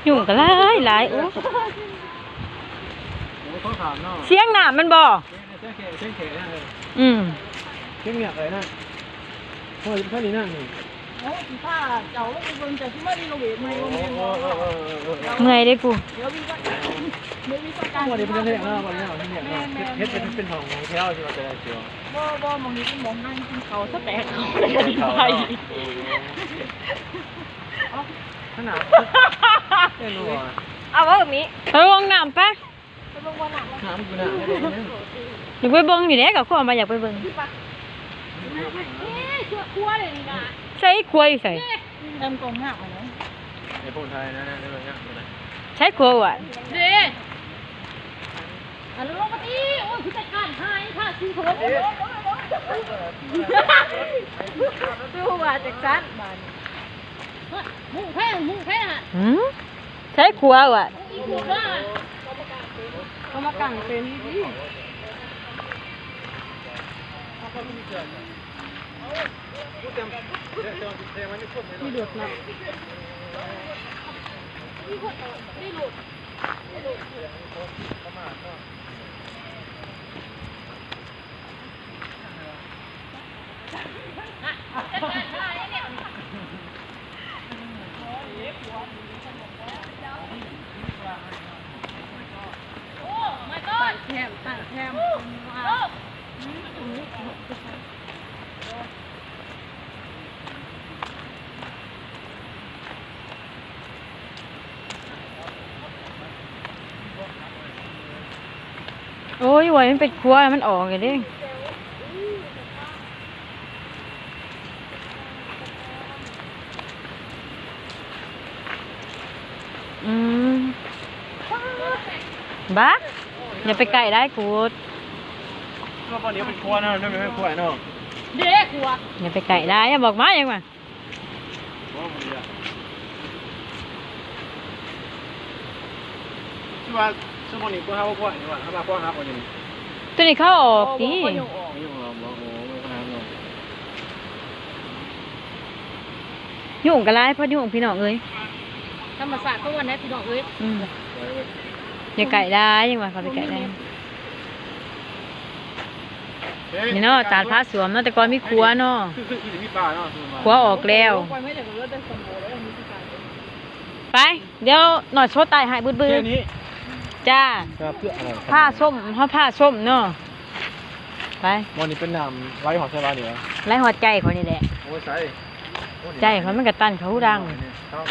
ຍຸງກໍຫຼາຍຫຼາຍ. ໂອ້ ໂອ້ ໂທດຖາມເນາະ ສຽງນ້ຳມັນບໍ່? ສຽງແຂ ສຽງແຂນະ ເອີ ອືມ ສຽງເງືອກເລີຍນະ. ໂອ້ຍ ເພິ່ນນີ້ນະນີ້ ໂອ້ຍ ຊິພາເຈົ້າລົງໄປເບິ່ງ ເຈົ້າຊິມາຣີໂນເວດໃໝ່ບໍ່ແມ່ນບໍ່? ເອີ ເອີ ເອີ ເອີ ເມື່ອຍເດ້ກູ ດຽວວິສະການ ດຽວວິສະການ ບໍ່ໄດ້ເປັນເລື່ອງເນາະ ບໍ່ໄດ້ເປັນເລື່ອງເນາະ ແມ່ນໆ ເຮັດເປັນ ເປັນຫ້ອງ ຫ້ອງແຖວ ຊິວ່າຈະໄດ້ ຊິວ່າ ບໍ່ ບໍ່ ໝ່ອງນີ້ເປັນໝ່ອງນັ່ງກິນເຂົ້າ ສະແຕັກເຂົາ ໄດ້ໄປ ເອີ ຂະໜາດ ເອີ ເອົາເວົ້າແບບນີ້ ໄປເບິ່ງນ້ຳໄປ ໄປເບິ່ງບໍ່ນ້ຳ ນ້ຳຢູ່ນະ ຢາກໄປເບິ່ງນີ້ແຫຼະ ກໍຄວາມວ່າຢາກໄປເບິ່ງ ເອີ ຂົວເດ້ນີ້ນະ ໃສຂົວຢູ່ໃສ? ເອີ ນຳກອງນ້ຳຫັ້ນນະ ໃນຜູ້ໄທນະ ໃນເບິ່ງນ້ຳຢູ່ນະ ໃສຂົວຫວາ? ເດ້ ອັນລົງມາຕິ. ໂອ້ຍ ຄືຈັດການຫາຍ ຖ້າຊິໂທ ຄືວ່າຈັກຊັ້ນບາດນີ້ ໝູ່ແທ້ ໝູ່ແທ້ ຫື ໃສຂົວຫວາ? ອີ່ຫົວ ເຂົາມາກາງເຕັນດີໆ ມີລົດນຳ ມີຄົນໄດ້ລົດ. ໂອ້ຍ ຫວຍ ມັນເປັນຂົວ ມັນອອກຢູ່ເດ້. ອືມ ບາ ຢ່າໄປໃກ້ໄດ້ກູດ ເພາະວ່ານີ້ເປັນຂົວນະ ເປັນຂົວເນາະ ເດ້ຂົວ ຢ່າໄປໃກ້ໄດ້ ຢ່າບອກມາຫຍັງວ່າ ຄືວ່າ ຊຸມນີ້ພວກເຮົາບໍ່ພວກນີ້ວ່າ ເຮົາມາພວກເຮົາບໍ່ຢູ່ນີ້ ຕົວນີ້ເຂົາອອກຕິ ໂອ້ ບໍ່ ບໍ່ ບໍ່ ບໍ່ ບໍ່ ຍຸງກໍຫຼາຍ ພໍຍຸງ ພີ່ນ້ອງເອີຍ ທຳມະຊາດຂອງມັນແຫຼະ ພີ່ນ້ອງເອີຍ ອືມ ຢ່າໃກ້ຫຼາຍ ຍັງວ່າເຂົາໄປໃກ້ຫຼາຍ. ນີ້ເນາະ ຕາດຜາສ້ວມເນາະ ແຕ່ກ່ອນມີຂົວເນາະ ຄື ຄື ຄືມີປ່າເນາະ ຂົວອອກແລ້ວ ໄປ ດຽວໜ້ອຍໂຊຕາຍໃຫ້ບືດໆ ແຄ່ນີ້ ຈ້າ ອ່າ ເພື່ອ ອ່າ ຜ້າສົ້ມ ເຮົາຜ້າສົ້ມເນາະ ໄປ ໝ່ອງນີ້ເປັນນ້ຳໄຫຼຮອດໃສວະນີ້ວະ ໄຫຼຮອດໃຈຂ້ອຍນີ້ແຫຼະ ໂອ້ຍ ໃສ ໃຈຂ້ອຍມັນກະຕັນເຂົ້າຫູດັງ ນີ້ ເອົາ